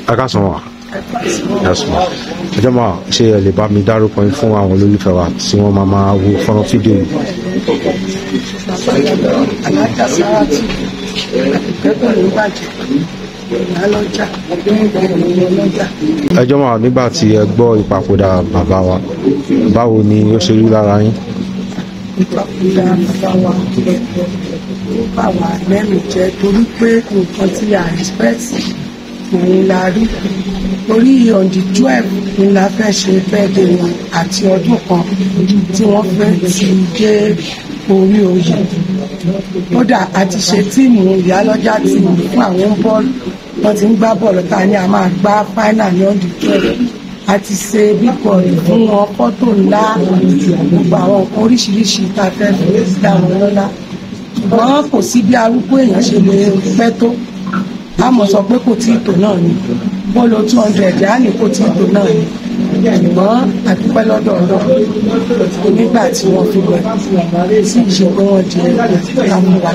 Ẹ káàsán wa. Yes ma. Ẹ jọ̀ọ́ ma, ṣé ẹ lè bá mi dárúkọ yín fún àwọn olólùfẹ́ wa tí wọ́n máa máa wo fọ́nrán fídíò yìí? Alájà Sáràtì Àdùkẹ́ ló bàjẹ́, ìyálọ́jà, ọlọ́jà. Ẹ jọ̀ọ́ ma, nígbà tí ẹ gbọ́ ìpapòdà bàbá wa, báwo ni ó ṣe rí lára yín? Ìpapòdà bàbá wa ó bà wá lẹ́nu jẹ́, torí pé nǹkan tí a expect òun la rí. Torí on the 12 ni la fẹ́ ṣe birthday wọn àti ọdún kan tí wọ́n fẹ́ ti dé orí oyè. Kódà a ti ṣe team ìyálọ́jà, team fún àwọn bọ́ọ̀lù, wọ́n ti ń gbá bọ́ọ̀lù tá a ní a máa gbá final ní on the 12. A ti ṣe big ball fún wọn, fọ́tò ńlá, gbogbo àwọn nǹkan oríṣiríṣi tá a fẹ́ fi dá wọn lọ́lá. Ṣùgbọ́n kò sí bí arúgbó èèyàn ṣe lè pẹ́ tó, a mọ̀ sọ pé kò tí ì tò náà ni. Bó lo 200, á ní kò tí ì tò náà ni. Ṣùgbọ́n àdúpẹ́ lọ́dọ̀ Ọlọ́run nígbà tí wọ́n fi wẹ̀ sí ìṣe pé wọ́n di àmúwa.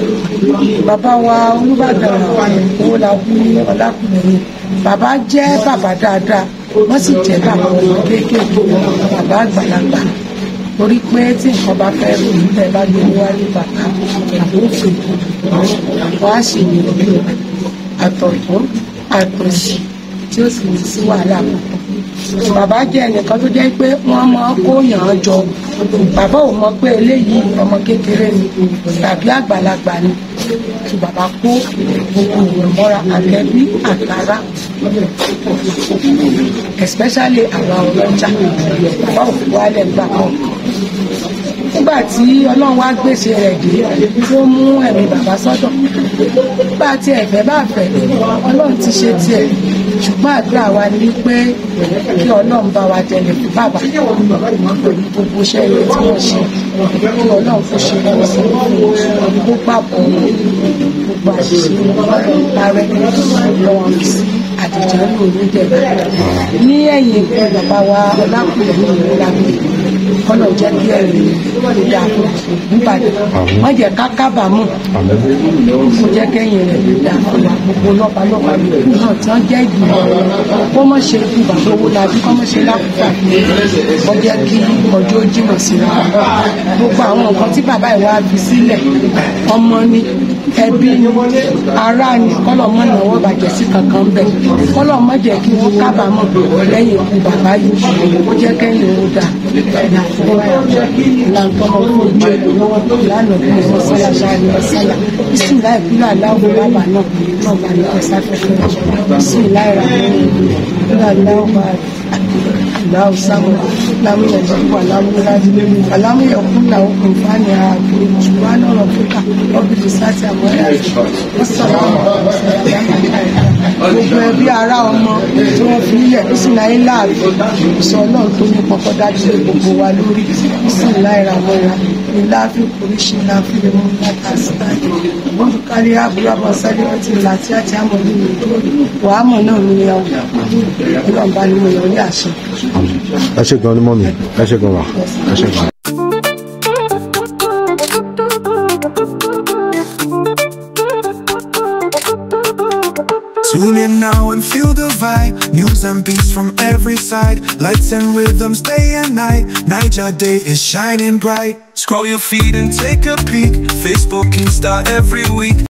Bàbá wa Olúbàdàn Owólabí Ọlákùnrin, bàbá jẹ́ bàbá dáadáa, wọ́n sì jẹ́ bàbá ọmọ kéékèèké, bàbá àgbàlagbà, torí pé tí nǹkan bá fẹ́ rú ilẹ̀ bá gbé wálé, bàbá àbófin wọ́n á sì ní ojú rẹ̀ àtọ̀tún àtòsí tí ó sì ní sí wàhálà púpọ̀. Bàbá jẹ́ ẹnìkan tó jẹ́ pé wọ́n máa kó yàn án jọ. Bàbá ò mọ̀ pé eléyìí ọmọ kékeré ni tàbí àgbàlagbà ni tí bàbá kó gbogbo ìwọ̀n mọ́ra, àtẹ̀bí àtàrà, especially àwa ọlọ́jà. Bàbá ò fi wálẹ̀ gbà kan. Nígbà tí Ọlọ́run wá gbèsè rẹ̀ dé tí ó mú ẹ̀mí bàbá sọ́dọ̀, bá tí ẹ̀fẹ́ bá fẹ́, Ọlọ́run ti ṣe tiẹ̀. Ṣùgbọ́n àdúrà wa ni wípé kí Ọlọ́run bá wa tẹ̀lé fún bàbá pẹ̀lú gbogbo iṣẹ́ ilé tí wọ́n ṣe, kí Ọlọ́run kó ṣe wọ́n sí kó gbàbọ̀ gbogbo àṣìṣe wọn, Ọlọ́run parẹ́ lọ́wọ́ sí àdìjọ́ ní onídẹ̀ẹ́bẹ̀ ní ẹ̀yìn ikú bàbá wa Ọlákùnrin Owólabí. Kọ́nà jẹ́ kí ẹ̀rí kó dáa fún Ìbàdàn, wọ́n jẹ́ ká kábàámọ̀, kó jẹ́ kẹ́yìn rẹ̀ ló dáa fún wa. Gbogbo lọ́ba lọ́ba yòókù náà tí wọ́n jẹ́ ìgbìmọ̀, kó mọ̀ ṣe ikú bàbá Owólabí, kó mọ̀ ṣe lákùúfà, kó jẹ́ kí ọjọ́ jìnnà síra. Gbogbo àwọn nǹkan tí bàbá ìwà fi sílẹ̀, ọmọ ni, ẹbí ni, ará ni, kọ́lọ̀ mọ́ ìnáwó bàjẹ́ sí kankan bẹ̀, kọ́lọ̀ mọ́ jẹ́ kí wọ́n kábàámọ̀ lẹ́yìn ikú bàbá yìí, kó jẹ́ kẹ́yìn ó dáa. Bisimilayi kúlọ̀ aláwọ̀ bàbá náà náà bá ní ọ̀sáfẹ́fẹ́. Bisimilayi rà kúlọ̀ aláwọ̀ bá aláwọ̀ sáwọn lámúyẹ̀ jẹ́kọ̀ alámúyẹ̀ kúlọ̀ òkun fani ààbò ṣùgbọ́n ọ̀rọ̀ fúkà ọ́bìlì sáti àwọn ẹ̀yà ọ̀sọ̀rọ̀. Gbogbo ẹbí, ará, ọmọ tí wọ́n fi ilẹ̀, bisimilayi láàfin sọ Ọlọ́run tó ní pọpọ́ dájú lé gbogbo wa lórí. Bisimilayi rà mọ́ra ìláàfin kùrìṣì láàfin lè mú láta sítáì wọ́n fi kárí àbúrò àbọ̀ sáré wọ́n ti là tí àti àmọ́ nínú wàá mọ̀ náà ní Ọlọ́run bá ní mo yọ ní àṣẹ. Ẹ ṣé gan ni mummy, ẹ ṣé gan wa, ẹ ṣé gan. Tune in now and feel the vibe. News and beats from every side. Lights and rhythms day and night. Naija Day is shining bright. Scroll your feed and take a peek. Facebook, Insta every week.